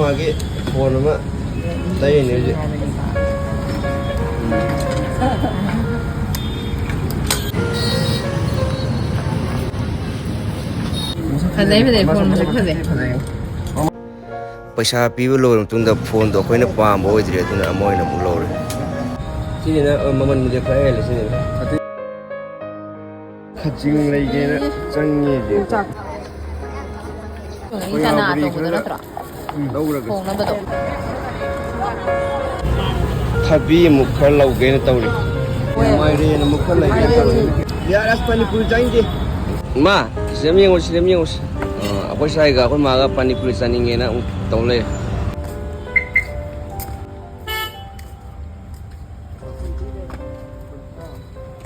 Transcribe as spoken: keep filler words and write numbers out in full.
ꯃꯥꯒꯤ ꯐꯣꯟ ꯑꯃ ꯂꯩꯔꯤꯅꯦ ꯍꯧꯖꯤꯛ꯫ ꯐꯖꯩ, ꯐꯖꯩ, ꯐꯣꯟ ꯃꯁꯛ ꯐꯖꯩ꯫ ꯄꯩꯁꯥ ꯄꯤꯕ ꯂꯣꯏꯔꯕ ꯃꯇꯨꯡꯗ ꯐꯣꯟꯗꯣ ꯑꯩꯈꯣꯏꯅ ꯄꯥꯝꯕ ꯑꯣꯏꯗ꯭ꯔꯦ, ꯑꯗꯨꯅ ꯑꯃ ꯑꯣꯏꯅ ꯑꯃꯨꯛ ꯂꯧꯔꯦ꯫ ꯁꯤꯁꯤꯅ, ꯑ, ꯃꯃꯜꯕꯨꯗꯤ ꯈꯔ ꯍꯦꯜꯂꯦ ꯁꯤꯁꯤꯅ꯫ ꯈꯖꯤꯡ ꯂꯩꯒꯦꯅ ꯆꯪꯉꯦ ꯍꯧꯖꯤꯛ꯫ ꯆꯥꯛ꯫ ꯆꯅꯥ ꯊꯣꯡꯕꯗꯣ ꯅꯠꯇ꯭ꯔꯣ? ꯂꯧꯔꯒꯦ꯫ ꯊꯣꯡꯅꯕꯗꯣ꯫ ꯊꯕꯤ ꯑꯃꯨꯛ ꯈꯔ ꯂꯧꯒꯦꯅ ꯇꯧꯔꯤ꯫ ꯍꯣꯏ꯫ ꯃꯥꯏꯔꯦꯟ ꯑꯃꯨꯛ ꯈꯔ ꯂꯩꯒꯦꯅ ꯇꯧꯔꯤ꯫ ꯌꯥꯔꯦ, ꯑꯁ, ꯄꯥꯅꯤꯄꯨꯔꯤ ꯆꯥꯅꯤꯡꯗꯦ꯫ ꯏꯃꯥ, ꯁꯤꯗ ꯑꯃ ꯌꯦꯡꯉꯨ, ꯁꯤꯗ ꯑꯃ ꯌꯦꯡꯉꯨ꯫ ꯑ, ꯑꯩꯈꯣꯏ ꯁ꯭ꯋꯥꯏꯒ ꯑꯩꯈꯣꯏ ꯃꯥꯒ ꯄꯥꯅꯤꯄꯨꯔꯤ ꯆꯥꯅꯤꯡꯉꯦꯅ ꯑꯃꯨꯛ ꯇꯧ ꯂꯩꯔꯦ꯫